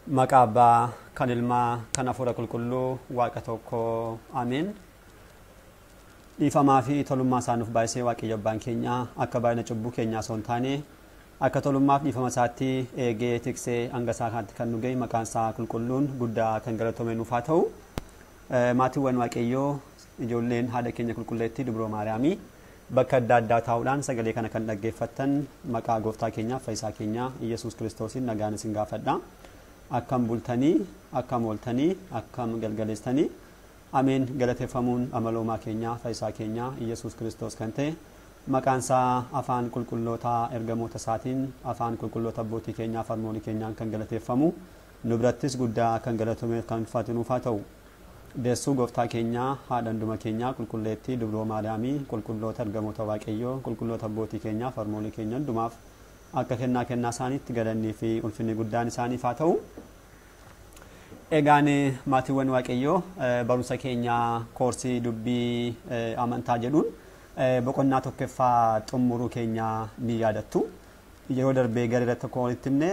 Maqaa Abbaa kan Ilmaa kan Hafuura Qulqulluu Waaqa tokko Ameen. Dhiifamaa fi tolummaa isaa nuuf baay'isee Waaqayyo Abbaan keenya akka baay'ina cubbuu keenyaa osoo hin taane akka tolummaaf dhiifama isaatti eegee tiksee hanga isaa kanatti kan nu ga'e maqaan isaa qulqulluun guddaa kan galatoome nuuf haa ta'u. Maatiiwwan Waaqayyoo, ijoolleen haadha keenya qulqulleettii Dubroo Maariyaamii, bakka adda addaa taa'uudhaan sagalee kana kan dhaggeeffattan maqaa gooftaa keenyaaf fayyisaa keenya Iyyasuus Kiristoosiin nagaan isin gaafadha. Akkam bultanii, akkam ooltanii, akkam galgaleessitanii? Ameen. Galateeffamuun amaloomaa keenya fayyisaa keenya Iyyasuus Kiristoos kan ta'e maqaan isaa afaan qulqulloota ergamoota isaatiin, afaan qulqulloota abbootii keenyaaf harmoolii keenyaan kan galateeffamu, nu birattis guddaa kan galatome kan ulfaate nuuf haa ta'u. Deessuu gooftaa keenyaa, haadha hunduma keenyaa qulqulleettii Dubroo Maariyaamii, qulqulloota ergamoota Waaqayyoo, qulqulloota abbootii keenyaaf harmoolii keenya hundumaaf akka kennaa kennaa isaaniitti galannii fi ulfinni guddaan isaaniif haa ta'u. Egaan maatiiwwan Waaqayyoo, barumsa keenya koorsii dubbii amantaa jedhuun boqonnaa tokkoffaa xumuruu keenya ni yaadattu. Yeroo darbee gara irratti tokko walitti himne,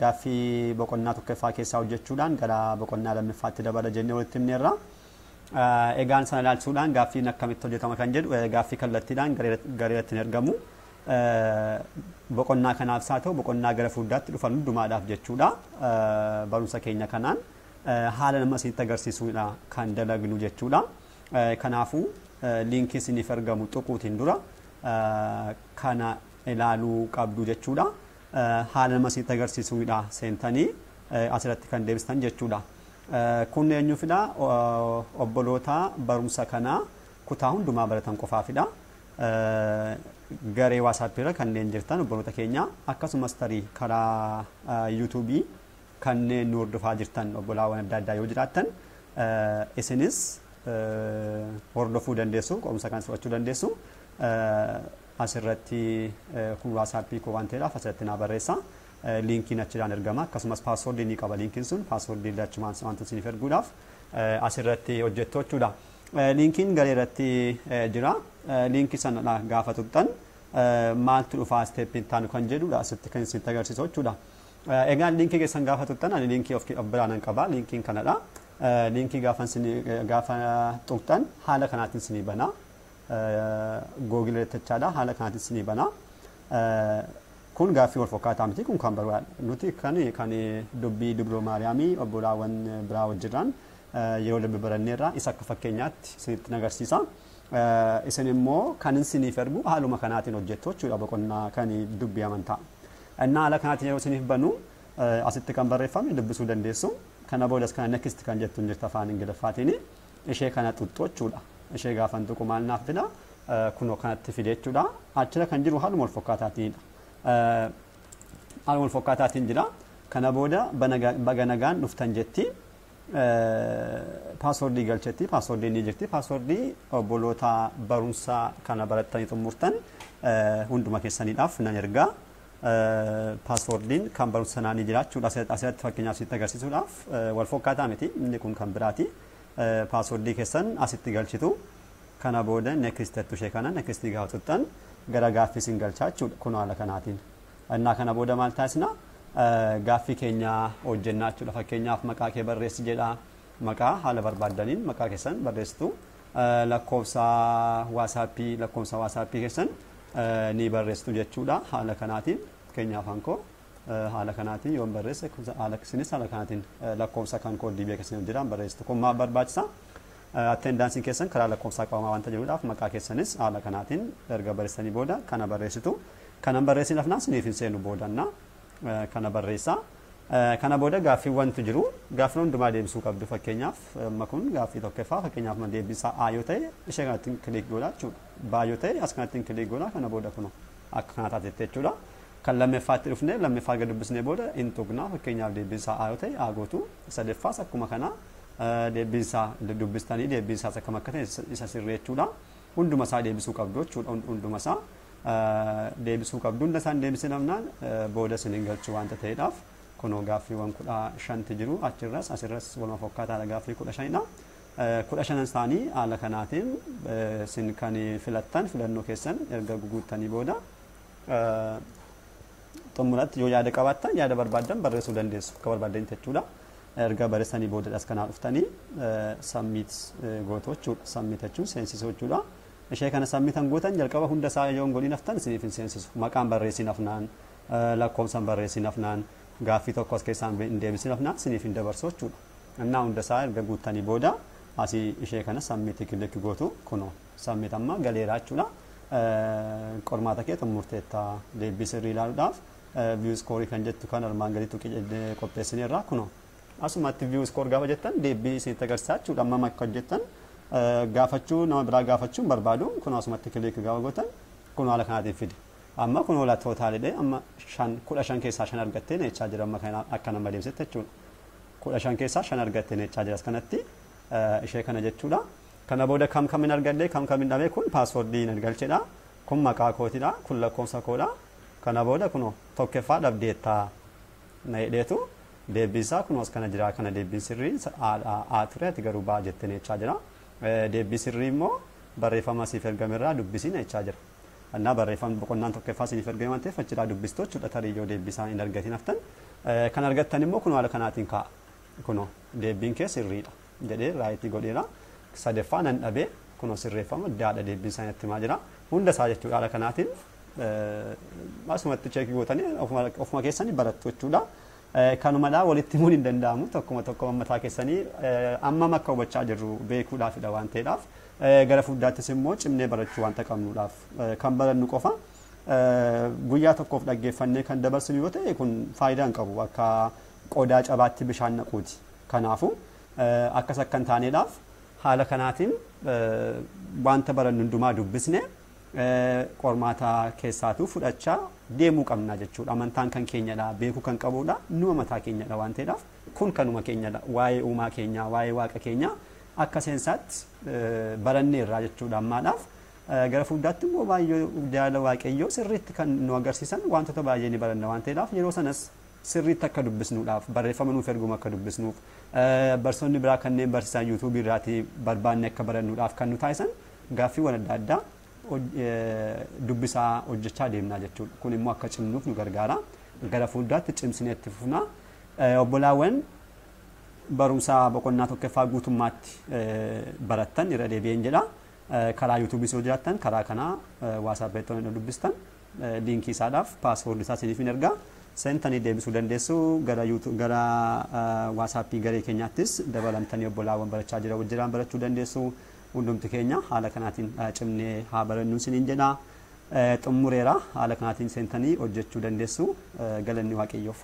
gaaffii boqonnaa tokkoffaa keessaa hojjechuudhaan gara boqonnaa lammaffaatti dabala jennee walitti himneerra. Egaan sana ilaalchisuudhaan gaaffiin akkamitti hojjetama kan jedhu, gaaffii kallattiidhaan gara irratti hin ergamu. Boqonnaa kanaaf haa ta'u boqonnaa gara fuulduraatti dhufan hundumaadhaaf jechuudha. Barumsa keenya kanaan haala nama isinitti agarsiisuudha kan dalagnu jechuudha. Kanaafuu liinkii isiniif ergamu tuquutiin dura kana ilaaluu qabdu jechuudha. Haala nama isinitti agarsiisuudha seentanii asirratti kan deebistan jechuudha. Kun eenyuufidha? Obboloota barumsa kanaa kutaa hundumaa baratan qofaafidha. Garee WhatsApp irra kanneen jirtan obboloota keenya, akkasumas tarii karaa yuutuubii kanneen nu hordofaa jirtan obbolaawwan adda addaa yoo jiraattan, isinis hordofuu dandeessu, qorumsa kan fudhachuu dandeessu. Asirratti kun WhatsAppii koo waan ta'eedhaaf asirratti naa barreessa. Liinkiin achirraan ergama. Akkasumas paaswoordii ni qaba liinkiin sun. Paaswoordii achumaan wanta isiniif erguudhaaf asirratti hojjettu jechuudha. Liinkiin garee irratti jira. Liinkii sana gaafa tuqxan maaltu dhufaa, isteeppiin taanu kan jedhudha asitti kan isinitti agarsiisu jechuudha. Egaan liinkii keessan gaafa tuqxan, ani liinkii of biraa nan qaba. Liinkiin kanadha. Liinkii gaafa tuqxan haala kanaatiin isinii bana. Google irratti jechaadha. Haala kanaatiin isinii bana. Kun gaaffii wal fakkaataa miti, kun kan barbaadu. Nuti kan dubbii Dubroo Maariyaamii obbolaawwan biraa wajjirraan yeroo darbe baranneerra isa akka fakkeenyaatti isinitti agarsiisa. Isin immoo kan isiniif ergu haaluma kanaatiin hojjettu jechuudha boqonnaa kan dubbii amantaa. Innaa haala kanaatiin yeroo isiniif banu asitti kan barreeffame dubbisuu dandeessu. Kana boodas kana "next" kan jettu hin jirtu afaan Ingiliffaatiin, ishee kana xuxxu jechuudha. Ishee gaafan tuqu maal naaf fida? Kunoo kanatti fide jechuudha. Achirra kan jiru haaluma wal fakkaataatiinidha. Haaluma wal fakkaataatiin jira. Kana booda "baga nagaan dhuftan" jetti. Paaswordii galchetti. Paaswordii ni jirti. Paaswordii obboloota barumsa kana barattanii xumurtan hunduma keessaniidhaaf nan ergaa. Paaswordiin kan barumsa sanaa ni jira jechuudha. Asirratti fakkeenyaaf sitti agarsiisuudhaaf wal fakkaataa miti. Inni kun kan biraati. Paaswordii keessan asitti galchitu. Kana booda "next" jettu ishee kana. "Next" gaafa tuqxan gara gaaffii isin galchaa jechuudha. Kun haala kanaatiin. Innaa kana booda maal taasisna? Gaaffii keenya hojjennaa jechuudha. Fakkeenyaaf "maqaa kee barreessi" jedha. Maqaa haala barbaaddaniin maqaa keessan barreessitu. Lakkoofsa WhatsAppii keessan ni barreessitu jechuudha. Haala kanaatiin fakkeenyaaf hankoo haala kanaatiin yoon barreesse, haala isinis haala kanaatiin lakkoofsa kan kooddii biyya keessan jiran barreessitu. Kun maal barbaachisa? Attendaansiin keessan karaa lakkoofsaa qabamaa waanta jiruudhaaf maqaa keessanis haala kanaatiin erga barreessanii booda kana barreessitu. Kanan barreessin hafnaan isiniif hin seenu boodanna. Kana barreessaa. Kana booda gaaffiiwwantu jiru. Gaaffii hundumaa deebisuu qabdu. Fakkeenyaaf amma kun gaaffii tokkoffaa, fakkeenyaaf deebisaa A yoo ta'e ishee kanatti click godha jechuudha. B yoo ta'e as kanatti click godha. Kana booda kunoo akka kana taatetti jechuudha. Kan lammaffaatti dhufne, lammaffaa erga dubbisnee booda hin tuqna. Fakkeenyaaf deebisaa A yoo ta'e A gootu. Sadeffaas akkuma kana deebisaa dubbistanii deebisaas akkam akka ta'e isa sirrii jechuudha. Hunduma isaa deebisuu qabdu jechuudha. Hunduma isaa deebisuu qabdu. Hunda isaan deebisee namnaan booda isin hin galchu waanta ta'eedhaaf kunoo gaaffiiwwan 15tu jiru. Achirras asirras waluma fakkaataadha, gaaffii 15dha. 15n isaanii haala kanaatiin isin kan filattan filannoo keessan erga guguuttanii booda Xumuratti yoo yaada qabaattan yaada barbaaddan barreessuu dandeessu akka barbaaddan jechuudha. Erga barreessanii boodadhas kanaa dhuftanii submit gootu jechuudha. Submit jechuun seensisuu jechuudha. Ishee kana submitan gootan jalqaba hunda isaa yoo hin godhin haftan isiniif hin seensisu. Maqaan barreessin hafnaan, lakkoofsaan barreessin hafnaan, gaaffii tokko as keessaan hin deebisin hafnaan isiniif hin dabarsu jechuudha. Innaa hunda isaa erga guuttanii booda asii ishee kana submit click gootu. Kunoo submit amma galeeraa jechuudha. Qormaata kee xumurteetta, deebii sirrii ilaaluudhaaf view score kan jettu kan armaan gaditti qopheessineerra. Kunoo asumatti view score gaafa jettan deebii isinitti agarsiisa jechuudha. Amma akka hojjettan gaafachuu nama biraa gaafachuu hin barbaadu. Kunoo asumatti click gaafa gootan kunoo haala kanaatiin fide. Amma kunoo la totalidhe amma 5 15 keessaa 5 argattee jechaa jira amma akka nama deemsitti jechuudha. 15 keessaa 5 argattee jechaa jira kanatti ishee kana jechuudha. Kana booda kam kamin argadhe, kam kamin dhabe? Kun passwordii nan galchedha. Kun maqaa kootidha. Kun lakkoofsa koodha. Kana booda kunoo tokkoffaa dhabdeettaa na jedheetu deebiin isaa kunoo as kana jira. Kana deebiin sirrii A ture, ati garuu baa jettee jechaa jira. Deebii sirrii immoo barreeffama siif ergamerraa dubbisiin jechaa jira. Annaa barreeffamni boqonnaan tokkoffaa siif ergame waan ta'eef achirraa dubbistu jechuudha tarii yoo deebii isaa hin argatin haftan. Kan argattan immoo kunoo haala kanaatiin kaa'a. Kunoo deebiin kee sirriidha jedhee right godheera. Sadaffaa nan dhabee, kunoo sirreeffama daadha deebiin isaa natti himaa jira. Hunda isaa jechuudha haala kanaatiin asumatti check gootanii ofuma keessanii barattu jechuudha. Kanumadhaa walitti himuun hin danda'amu, tokkuma tokko mataa keessanii ammam akka hubachaa jirru beekuudhaafidha waan ta'eedhaaf, gara fuuldaattis immoo cimnee barachuu wanta qabnuudhaaf, kan barannu qofa guyyaa tokkoof dhaggeeffannee kan dabarsinu yoo ta'e kun faayidaa hin qabu, akka qodaa cabaatti bishaan naquuti. Kanaafuu akkas akka hin taaneedhaaf haala kanaatiin wanta barannu hundumaa dubbisne qormaata keessaatuu fudhachaa deemuu qabna jechuudha. Amantaan kan keenyadha, beekuu kan qabudha, numa mataa keenyadha waan ta'eedhaaf kun kanuma keenyadha. Waa'ee uumaa keenyaa, waa'ee waaqa keenyaa akka seensaatti baranneerraa jechuudha ammaadhaaf. Gara fuuldaatti immoo baay'ee jaalala waaqayyoo sirriitti kan nu agarsiisan wantoota baay'ee ni baranna waan ta'eedhaaf, yeroo sanas sirriitti akka dubbisnuudhaaf, barreeffama nuuf erguma akka dubbisnuuf, barsoonni biraa kanneen barsiisan YouTubeii irraatii barbaanne akka barannuudhaaf kan nu taasisan gaaffiiwwan adda addaa dubbisaa hojjechaa deemnaa jechuudha. Kun immoo akka cimnuuf nu gargaara. Gara fuulduraatti cimsinee itti fufna. Obbolaawwan barumsa boqonnaa tokkoffaa guutummaatti barattan irra deebi'een jedha. Karaa YouTubeii yoo jiraattan karaa kanaa WhatsApp dubbistan linkii isaadhaaf passwordii isaa isiniif hin ergaa. Seentanii deebisuu dandeessu. Gara WhatsAppii garee keenyaattis dabalamtanii obbolaawwan barachaa jira wajjiraan barachuu dandeessu. Hundumti keenya haala kanaatiin cimnee haa barannu isiniin jedha. Xumureera, haala kanaatiin seentanii hojjechuu dandeessu. Galanni waaqayyoof.